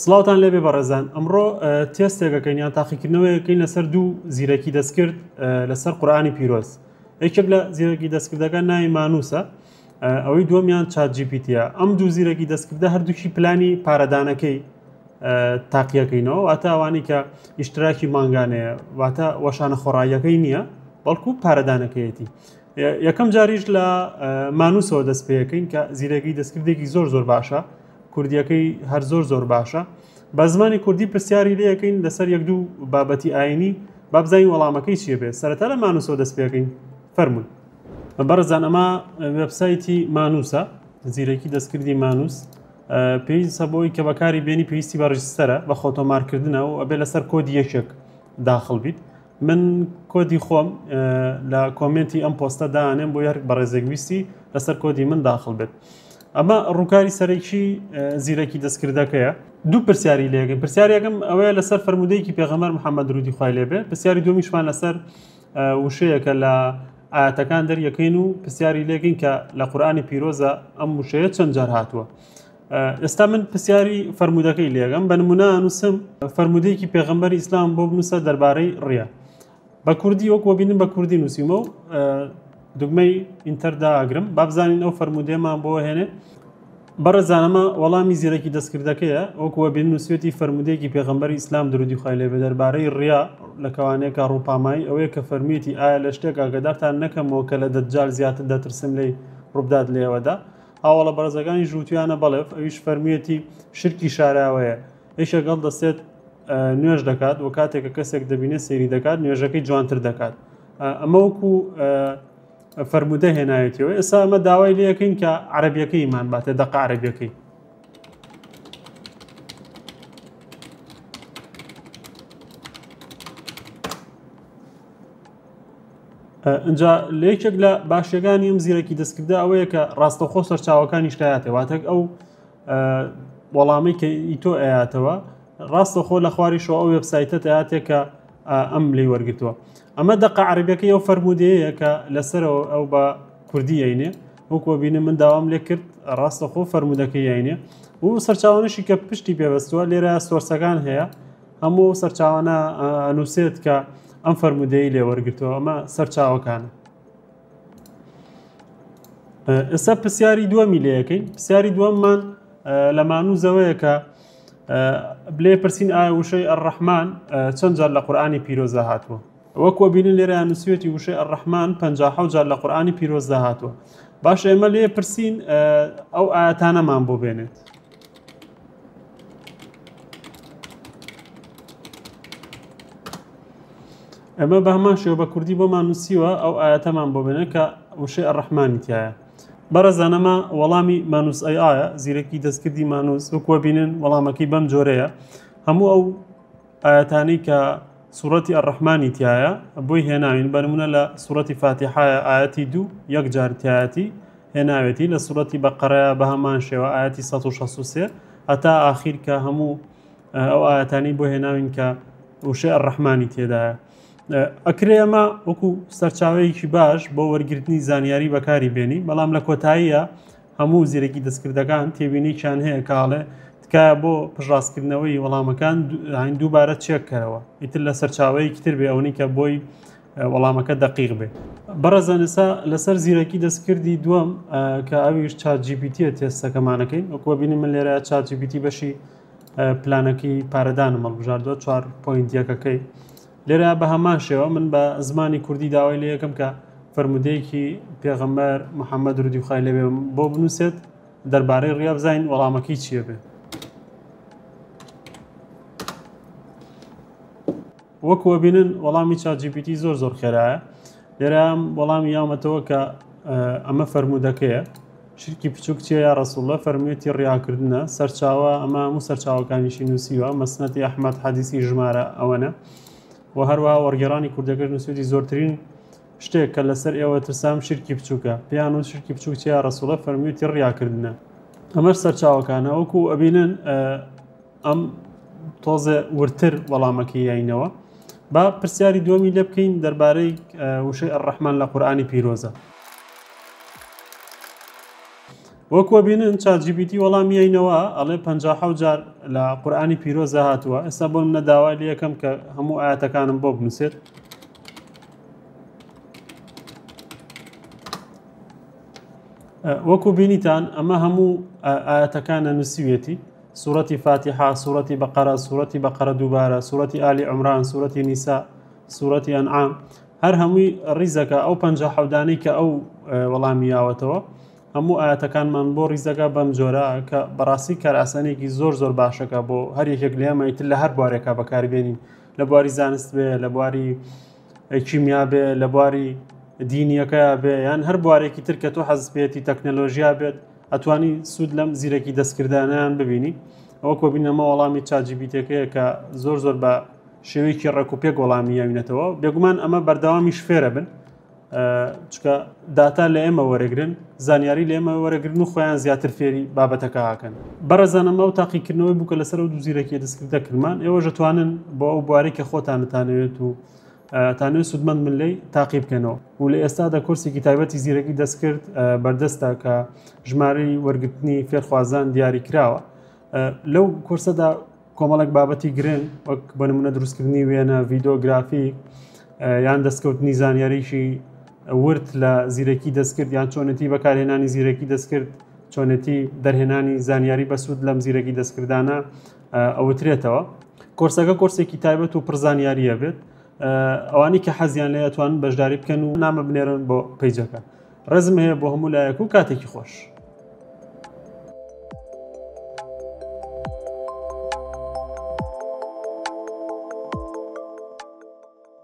سڵاوتان لێبێ بەڕێزان ئەمڕۆ تێستێکەکەین یان تاقیکردنەوەیەکەین لەسەر دوو زیرەکی دەستکرد لەسەر قورئانی پیرۆز یەکێک لە زیرەکی دەستکردەکان ناوی مانوسە ئەوەی دووەمیان ChatGPT ە. ئەم دوو زیرەکی دەستکردە هەردووکی پلانی پارەدانەکەی تاقیەکەینەوە واتە ئەوانەی کە ئیشتراکی مانگانەیە واتە وەشانە خۆڕاییەکەی نییە بەڵکو پارەدانەکەیەتی یەکەم جاریش لە مانوسەوە دەست پێەکەین کە زیرەکی دەستکردێکی زۆر زۆر باشە کوردیەکەی هەر زۆر زۆر باشە بە زمانی کوردی پرسیاری لەکەین لەسەر یەک دوو بابەتی ئاینی بابزانین وەڵامەکەی چیە بێت سەرەتا لە مانوسەوە دەست پێەکەین فەرمونون بەڕێزان ئەمە وێبسایتی مانوسە زیرەکی دەستکردی مانوس پێویستە بۆی کە بەکاری بێنی پێویستی بە register ە بە خۆتۆمارکردنە و ئەبێ لەسەر کۆدی یەکێک داخل بیت من کۆدی خۆم لە comment ی ئەم پۆستە دانێم بۆ هەر بەڕێزێک ویستی لەسەر کۆدی من داخل بێت ئەمە ڕووکاری سەرەکی زیرەکی دەستکردەکەیە دوو پرسیاری لێگەن پرسیارێکم ئەوەیە لەسەر فەرمودەیەکی پێغەمبەر محەممەد درودی خوای لێبێ پرسیاری دومیشمان لەسەر وشەیەکە لە ئاەتەکان دەریەکەین و پرسیاری لێکین کە لە قورآانی پیرۆزە ئەم وشەیە چەند جار هاتووە ئێستا من پرسیاری فەرمودەکەی لێگەم بە نمونە نووسم فەرمودەیەکی پێغەمبەری ئیسلام بۆ بنووسە دەربارەی ڕیا بە کوردی وەک وەبینم بە کوردی نووسیمە و دوگمەی enter داگرم با بزانین ئەو فەرمودەیەمان بۆ هێنێ بەڕێزانەمە وەڵامی زیرەکی دەستکردەکەیە وەکو وەبین نووسێتی فەرمودەیەکی پێغەمبەری ئیسلام درودی خوای لێ بێ دەربارەی ڕیا لە کەوانەیەکە ڕووپامایی ئەوەیە کە فەرموویەتی ئایا لە شتێک ئاگادارتان نەکەمەوە کە لە دەجال زیاتر دەترسم لێی ڕووبدات لێوەدا هاوەڵە بەڕێزەکانیش وتویانە بەڵێ ئەویش فەرموویەتی شرکی شاراوەیە یەکێک هەڵدەستێت نوێژ دەکات و کاتێک کە کەسێک دەبینێت سەیری دەکات نوێژەکەی جوانتر دەکات ئەمە وەکو فەرموودە هێناوێتیەوە ئێستا ئەمە داوای لێەکەین کە عەرەبیەکەیمان باتێ دەقە عەرەبیەکەی ئینجا لە یەکێک لە باشەکانی ئەم زیرەکی دەستکردە ئەوەیە کە ڕاستەوخۆ سەرچاوەکانی شتایەتێ واتەک ئەو وەڵامی کە ئی تۆ ئەیاتەوە ڕاستەخۆ لە خواریشەوە ئەو وێبسایتە ئەیاتێ کە ئەم لی وەرگتووە ئەمە دەقە عەربیەکەی ئەو فەرمودەیە کە لەسەرەوە ئەو بە کوردی یینێ وەکو بینم من داوام لێ کرد ڕاستەخۆ فەرمودەکەی یینێ و سەرچاوانشی کە پشتی پێبەستووە لێرە source ەکان هەیە هەموو ئەو سەرچاوانە ئەنووسێت کە ئەم فەرمودەی لێ وەرگتووە ئەمە سەرچاوەکانە ئێستا پرسیاری دووەمی لەکەین پرسیاری دووەممان لە مانوزەوەیە کە بلێ پرسین ئایا وشەی الرحمن چەند جار لە قورآانی پیرۆزدا هاتووە وەکو بینن لێرە نووسیوەتی وشەی الرحمن 56 جار لە قورآانی پیرۆزدا هاتووە باش ئێمە لێ پرسین ئەو ئاەتانەمان بۆ بێنێت ئەمە بە هەمان شێوە بە کوردی بۆمان نووسیوە ئەو ئاەتەمان بۆ بێنێت کە وشەی الرحمنی تایە بەڕێزان ئەمە وەڵامی مانوس AI ە زیرەکی دەستکردی مانوس وەکوە بینن وەڵامەکەی بەم جۆرەیە هەموو ئەو ئاەتانی کە سوورەتی الرحمنی تایە بۆی هێناوین بەنمونە لە سوورەتی فاتیحایە ئاەتی دوو یەک جار تایەتی هێناوێتی لە سوورەتی بەقەرەیە بە هەمان شێوە ئاەتی 163 هەتا ئاخیر کە هەموو ئەو ئاەتانی بۆ هێناوین کە وشەی الرحمنی تێدایە ئەکرێ ئەمە وەکو سەرچاوەیەکی باش بۆ وەرگرتنی زانیاری بەکاری بێنی بەڵام لە کۆتاییە هەموو زیرەکی دەستکردەکان تێبینییان هەیە کاڵێ تکایە بۆ پشڕاستکردنەوەی وەڵامەکان هاین دووبارە چێککەرەوە ئیتر لە سەرچاوەیەکی تر بێ ئەوەی کە بۆی وەڵامەکە دقیق بێ بەڕێزان ئێستا لەسەر زیرەکی دەستکردی دووەم کە ئەویش ChatGPT ە تێستەکەمانەکەین وەکوە بینی من لێرە ChatGPT بەشی پلانەکەی پارەدانم هەڵبژاردووە چوار point یەکەکەی لێرە بە هەمان شێوە من بە زمانی کوردی داوای لێ یەکەم کە فەرمودەیەکی پێغەمبەر محەممەد درودی خوای لێبێ بۆ بنووسێت دەربارەی ڕیا بزانین وەڵامەکەی چییە بێ وەکو ئەبینن وەڵامی ChatGPT زۆر زۆر خێرایە لێرە وەڵامی یاومەتەوە کە ئەمە فەرموودەکەیە شرکی بچووک چیە یا رسول اللە فەرموویەتی ڕیاکردنە سەرچاوە ئەمە هەموو سەرچاوەکانیشی نووسیوە مەسنەتی ئەحمەد حەدیسی ژمارە ئەوەنە و هەروەها وەرگێڕانی کوردەکەش نووسیوتی زۆرترین شتێک کە لەسەر ئێوە ترسام شرکی بچووکە پێیان وت شرکی بچووک چیە یا رسول اللە فەرموویەتی ڕیاکردنە ئەمەش سەرچاوەکانە وەکو ئەبینن ئەم تۆزێ ورتر وەڵامەکەی یاینەوە با پرسیاری دووەمی لێ بکەین دەربارەی وشەی الرحمن لە قورئانی پیرۆزە وەکو بینن ChatGPT وەڵامی یاینەوە ئەڵێ 57 جار لە قورئانی پیرۆزە هاتووە. ئێستا بۆ منە داوای لێ یەکەم کە هەموو ئاەتەکانم بۆ بنووسێت. وەکو بینیتان ئەمە هەموو ئاەتەکانە نووسیوێتی، سوورەتی فاتیحا، سوورەتی بەقەرە، سوورەتی بەقەرە دووبارە، سوورەتی ئالی عمران، سوورەتی نیسا، سوورەتی ئەنعام، هەر هەمووی ڕیزەکە ئەو 57انەی کە ئەو وەڵامی یاوەتەوە هەموو ئاەتەکانمان بۆ ڕیزەکە بەم جۆرە، کە بەڕاستی کارئاسانێکی زۆر زۆر باشەکە بۆ هەر یەکێک لە ئێمە ئیتر لە هەر بوارێکا بەکاربێنین، لە بواری زانست بێ، لە بواری کیمیا بێ، لە بواری دینیەکە بێ، یان هەر بوارێکی تر کە تۆ حەز پێێتی تەکنەلۆژیا بێت، ئەتوانی سوود لەم زیرەکی دەستکردانیان ببینی. ئەوە کۆبینەمە وەڵامی ChatGPT ەکەیە کە زۆر زۆر بە شێوەیەکی ڕێک و پێک وەڵامی یاوینەتەوە. بێگومان ئەمە بەردەوامیش فێرە بن، چکە داتا لە ئێمە وەرەگرن، زانیاری لە ئێمە وەرەگرن و خۆیان زیاتر فێری بابەتەکە ئاکەن. بەڕێزان ئەمە ئەو تاقیکردنەوەی بوو کە لەسەر ئەو دوو زیرەکیە دەستکردە کردمان. ئێوەش ئەتوانن بۆ ئەو بوارەی کە خۆتانتانەوێت و تانەوێت سوودمەند من لێی تاقی بکەنەوە. و لە ئێستادا کۆرسێکی تایبەتی زیرەکی دەستکرد بەردەستە کە ژمارەی وەرگرتنی فێرخوازان دیاری کراوە. لەو کۆرسەدا کۆمەڵێک بابەتی گرنگ وەک بە نمونە دروستکردنی وێنە، ڤیدۆ، گرافیک، یان دەستکەوتنی زانیاریی ورد لە زیرەکی دەستکرد، یان چۆنێتی بەکارهێنانی زیرەکی دەستکرد، چۆنێتی دەرهێنانی زانیاری بەسوود لەم زیرەکی دەستکردانە ئەوترێتەوە. کۆرسەکە کۆرسێکی تایبەت و پڕزانیاریە بێت. ئەوانەی کە حەزیان لێ ئەتوانن بەشداری بکەن و نامە بنێرن بۆ پەیجەکە. ڕێزم هەیە بۆ هەموو لایەک و کاتێکی خۆش.